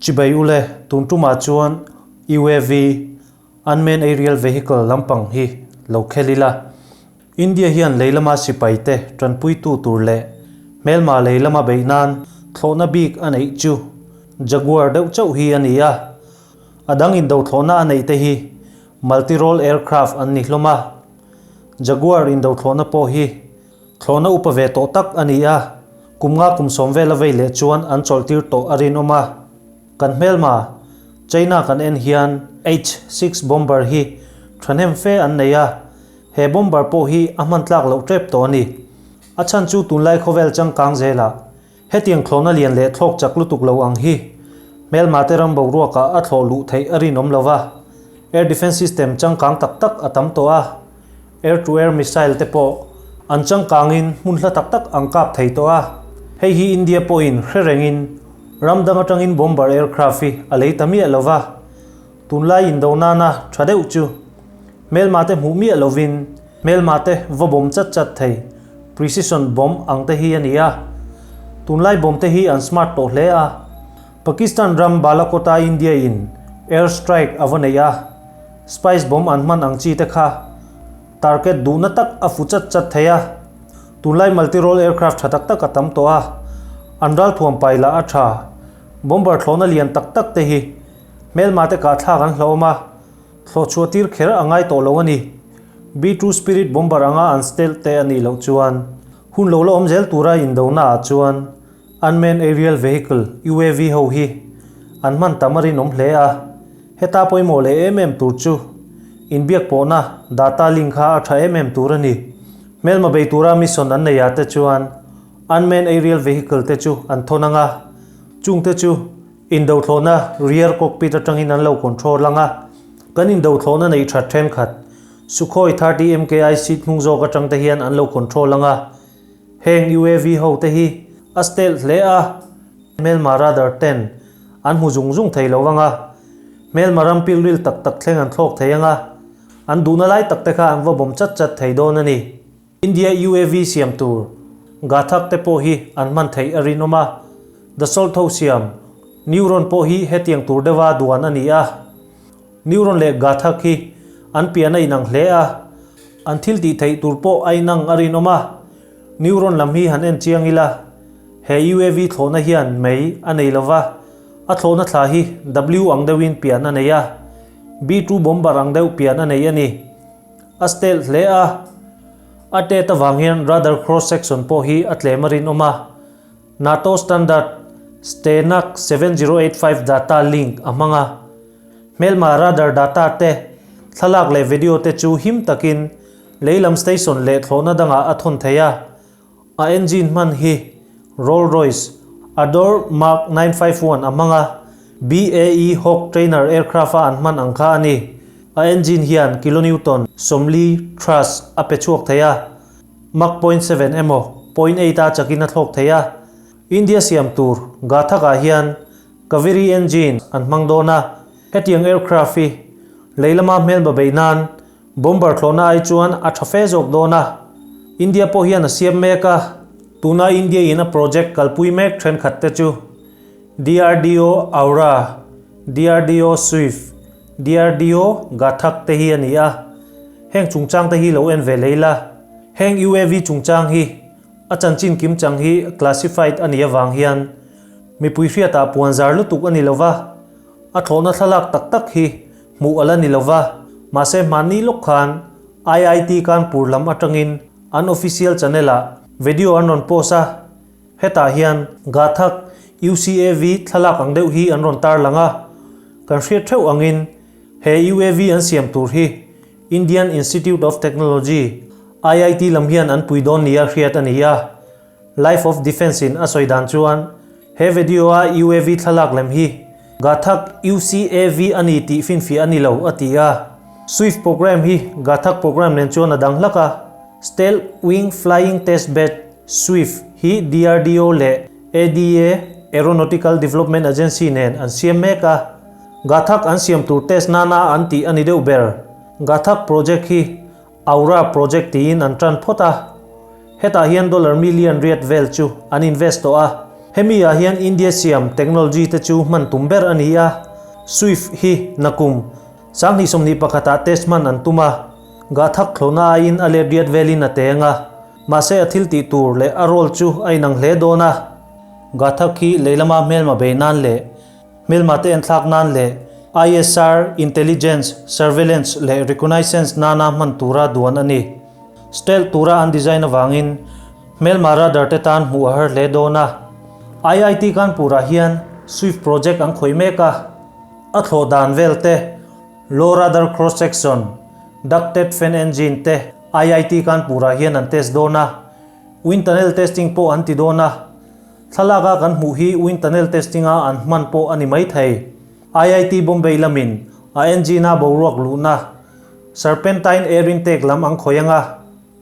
Chibai ule, tun tumah chuan UAV, Unmanned Aerial Vehicle, lampang hi lo khel ila. India hian lei lama sipaite tanpuitu tur leh hmelma lei lama beih nan thlawhna bik a neih chu Jaguar deuh chauh hi a ni a. A dang indo thlawhna a neih te hi multi-role aircraft an ni hlawm a. Jaguar indo thlawhna pawh hi Thlawhna upa ve tawh tak a ni a, kum nga kum sawm vel a vei leh chuan an chawlhtir tawh a rinawm a. Kan hmelma, China kan en hian H-six bomber hi thahnem fe an nei a, he bomber pawh hi a hman tlak loh tep tawh a ni. A chhan chu tunlai khawvel changkang zelah hetiang thlawhna lian leh thlawk chak lutuk lo ang hi hmelma te ram boruakah a thlawh luh theih a rinawm lo va, air defence system changkang tak tak a tam tawh a. Air-to-air missile te pawh an changkangin hmun hla tak tak an kap thei tawh a, hei hi India pawhin hre rengin ram dang atangin bomber aircraft hi a lei ta miah lo va, tunlai indo nana tha deuh chu hmelma te hmuh miah lovin hmelma te va bomb chat chat thei precision bomb ang te hi a ni a, tunlai bomb te hi an smart tawh hle a, Pakistan ram Balakot-a India in air strike a va nei a. Spice bomb an hman ang chi te kha target duhna tak a fu chat chat thei a, tunlai multi-role aircraft tha tak tak a tam tawh a, an ralthuam pai lah a tha. Bomber thlawhna lian tak tak te hi hmelma te kahthlak an hlauhawm a, thlawh chhuah tir kher a ngai tawh lo a ni. B-2 Spirit bomber anga an stealth te a nih loh chuan hun lo la awm zel tura indona ah chuan Unmanned Aerial Vehicle, UAV, ho hi an hman tam a rinawm hle a, heta pawimawh leh em em tur chu inbiak pawhna data link kha a tha em em tur a ni. Hmelma bei tura mission an nei ah te chuan Unmanned Aerial Vehicle te chu an thawn ang a, chung te chu indothlawhna rear cockpit atangin an lo control ang a, kan indothlawhna neih that thenkhat Sukhoi 30 MKI seat hnung zawk atang te hian an lo control ang a. Heng UAV ho te hi a stealth hle a, hmelma radar ten an hmu zung zung thei lo ang a, hmelma ram pilril tak tak thleng an thlawk thei ang a, an duhna lai tak te kha an va bawm chat chat thei dawn a ni. India UAV siam tur Ghatak te pawh hi an hman theih a rinawm a, Dassault ho siam Neuron pawh hi hetiang tur deuha duan a ni a. Neuron leh Ghatak hi an pian a inang hle a, an thil tih theih tur pawh a inang a rinawm a. Neuron lam hi han en chiang ila, he UAV thlawhna hian mei a nei lo va, a thlawhna thla hi W ang deuhin pian a nei a, B-2 bomber ang deuh pian a nei a ni. A stealth hle a, a tet avang hian radar cross section pawh hi a tlem a rinawm a. NATO standard STANAG 7085 data link a hmang a. Hmelma radar data te, thlalak leh video te chu him takin leilam station leh thlawhna dangah a thawn thei a. A engine hman hi Roll Royce Adour Mark 951 a hmang a, BAE Hawk trainer aircraft a an hman ang kha a ni. A engine hian kilonewton 40 thrust a pe chhuak thei a, Mach 0.7 emaw 0.8 a chakin a thlawk thei a. India siam tur Ghatak-ah hian Kaveri engine an hmang dawn a, hetiang aircraft hi lei lama hmelma beih nan bomber thlawhna ai chuan a tha fe zawk dawn a. India pawh hian a siam mek a, tuna India in a project kalpui mek thenkhat te chu DRDO Aura, DRDO Swift, DRDO Ghatak te hi a ni a, heng chungchang te hi lo en ve lei la. Heng UAV chungchang hi a chanchin kimchang hi classified a nih avang hian Mipui hriatah puan zar lutuk a ni lo va, a thlawhna thlalak tak tak hi hmuh a la ni lo va, mahse hmanni lawk khan IIT Kanpur lam atangin an official channel-ah video an rawn post a, hetah hian Ghatak UCAV thlalak ang deuh hi an rawn tarlang a, kan hriat theuh angin he UAV an siam tur hi Indian Institute of Technology, IIT lam hian an pui dawn nia hriat a ni a. Life of Defence in a sawi dan chuan he video a UAV thlalak lem hi Ghatak UCAV a ni tih finfiah a ni lo a ti a. Swift program hi Ghatak program nen chuan a dang hlak a. Stealth Wing Flying Test Bed, Swift, hi DRDO leh ADA, Aeronautical Development Agency, nen an siam mek a. Ghatak an siam tur test nana an tih a ni deuh ber. Ghatak project hi Aura project tiin an tan phawt a, hetah hian dollar million riat vel chu an invest tawh a. Hemi ah hian India siam technology te chu hman tum ber a ni a, Swift hi nakum 2021 ah test hman an tum a, Gahthak thlawhna aiin a let riat velin a teng a, mahse a thil tih tur leh a role chu a inang hle dawn a. Gahthak hi leilama hmelma bei nan leh hmelma te enthlak nan leh ISR, Intelligence, Surveillance leh Reconnaissance nana hman tura duan a ni. Stealth tura an design avangin hmelma radar te tan hmuh a har hle dawn a. IIT Kanpur-ah hian Swift project an khawih mek a, a thlawh dan vel te, Low radar cross section, ducted fan engine te IIT Kanpur-ah hian an test dawn a, wind tunnel testing pawh an ti dawn a. Thlalak a kan hmuh hi wind tunnel testing a an hman pawh a ni mai thei. IIT Bombay lamin a engine a boruak luhna serpentine air intake lam an khawih ang a.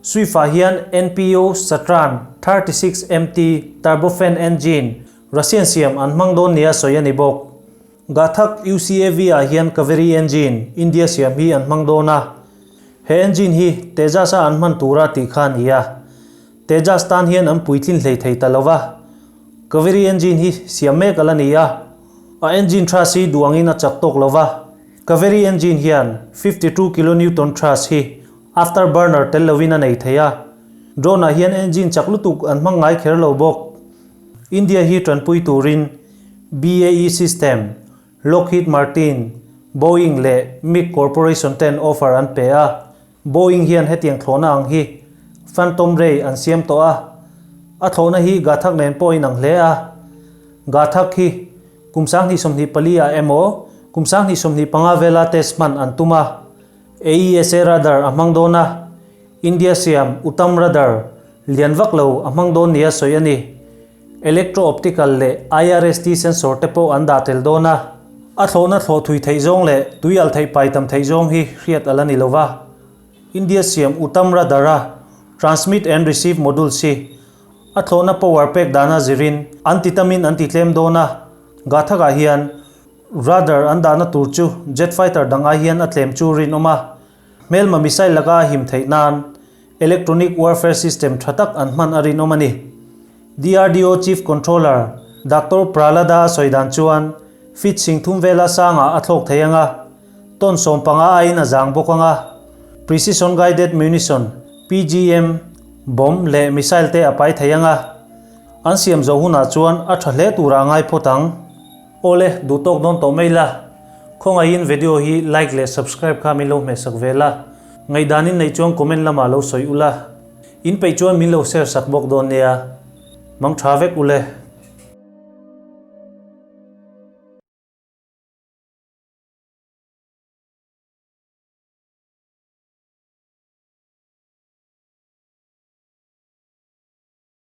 Swift-ah hian NPO Satran 36 MT turbofan engine Russian siam an hmang dawn nia sawi a ni bawk. Ghatak UCAV ah hian Kaveri engine, India siam hi an hmang dawn a. He engine hi Tejas a an hman tura tih kha a ni a. Tejas tan hian an puitlin hlei thei ta lo va. Kaveri engine hi siam mek a la ni a. A engine thrust hi duh angin a chak tawk lo va. Kaveri engine hian 52 kilonewton thrust hi afterburner tel lovin a nei thei a. Drone ah hian engine chak lutuk an hmang ngai kher lo bawk. India hi tanpui turin BAE System, Lockheed Martin, Boeing leh mig Corporation ten offer an pe a. Boeing hian hetiang thlawhna ang hi Phantom Ray an siam tawh a, a thlawhna hi Ghathak nen pawh a inang hle a. Ghathak hi kum 2024 ah emaw kum 2025 vela test hman an tum a. AESA radar a hmang dawn a, India siam Uttam radar lian vak lo a hmang dawn nia sawi a ni. Electro-optical leh IRST sensor te pawh an dah tel dawn a. A thlawhna thlawh thui theih zawng leh tui al theih pai tam theih zawng hi hriat a la ni lo va. India siam Uttam radar-a transmit and receive modules hi a thlawhna power pek dana zirin an ti tamin an ti tlem dawn a. Ghathak-ah hian radar an dahna tur chu jet fighter dang ai hian a tlem chu rinawm a. Hmelma missile laka a him theih nan Electronic warfare system tha tak an hman a rinawm a ni. DRDO Chief Controller Doctor Prahlada a sawi dan chuan feet 30,000 vela sangah a thlawk thei ang a, ton 15 aiin a zang bawk ang a. Precision Guided Munition, PGM, bomb leh missile te a pai thei ang a. An siam zawh hunah chuan a tha hle turah a ngai phawt ang. Awle, duh tawk dawn tawh mai la. Khawngaihin video hi like leh subscribe kha min lo hmehsak ve la. Ngaihdan in neih chuan comment lamah lo sawi ula, in peih chuan min lo share sak bawk dawn nia. Mang tha vek ule.